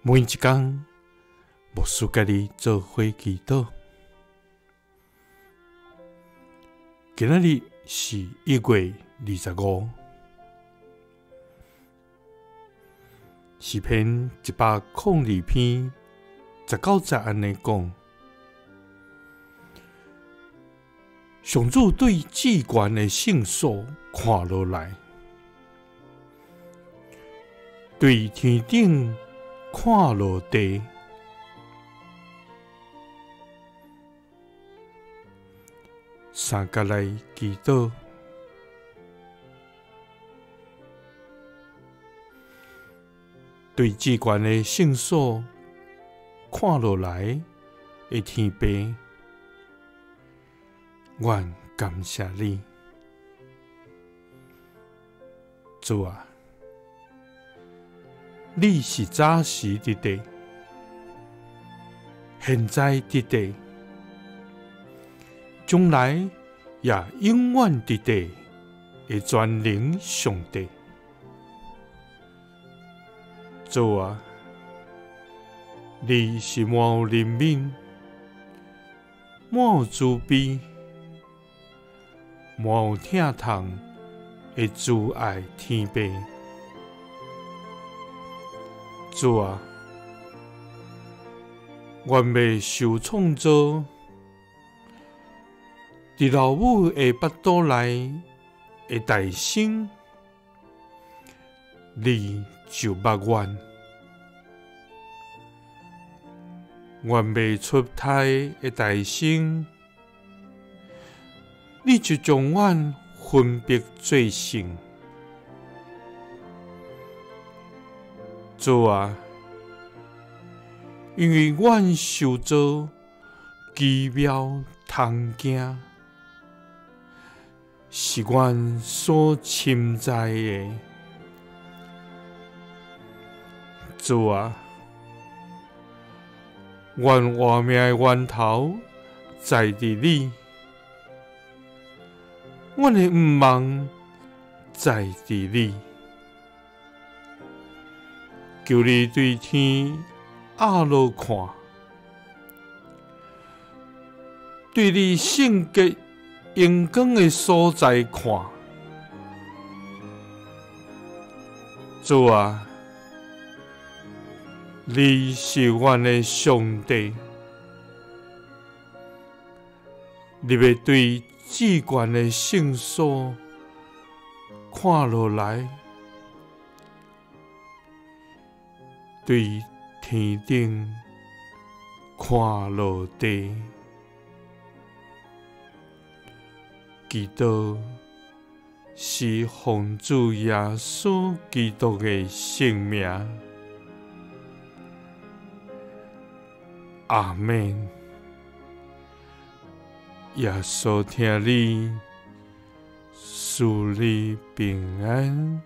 每一工，牧师佮你做伙祈祷。今仔日是1月25，诗篇102篇19节按呢讲：上主对至悬的圣所看落来，对天顶看落地，三角来祈祷，对至悬的圣所看落来的天父，阮感谢你，主啊！你是早时伫地，现在伫地，将来也永远伫地的全能上帝。主啊，你是满有怜悯、满有慈悲、满有疼痛的慈爱天父。主啊，阮未受创造，伫老母的腹肚内的诞生，你就捌阮；阮未出胎的诞生，你就将阮分别做圣。主啊，因为阮受造奇妙通惊，是阮所深知的。主啊，阮活命的源头在伫你，阮的毋望在伫你。求你对天压落看，对你圣洁荣光的所在看。主啊，你是阮的上帝，你欲对至悬的圣所看落来，对天顶看落地，祈祷是奉主耶稣基督的圣名。阿们。耶稣疼你，赐你平安。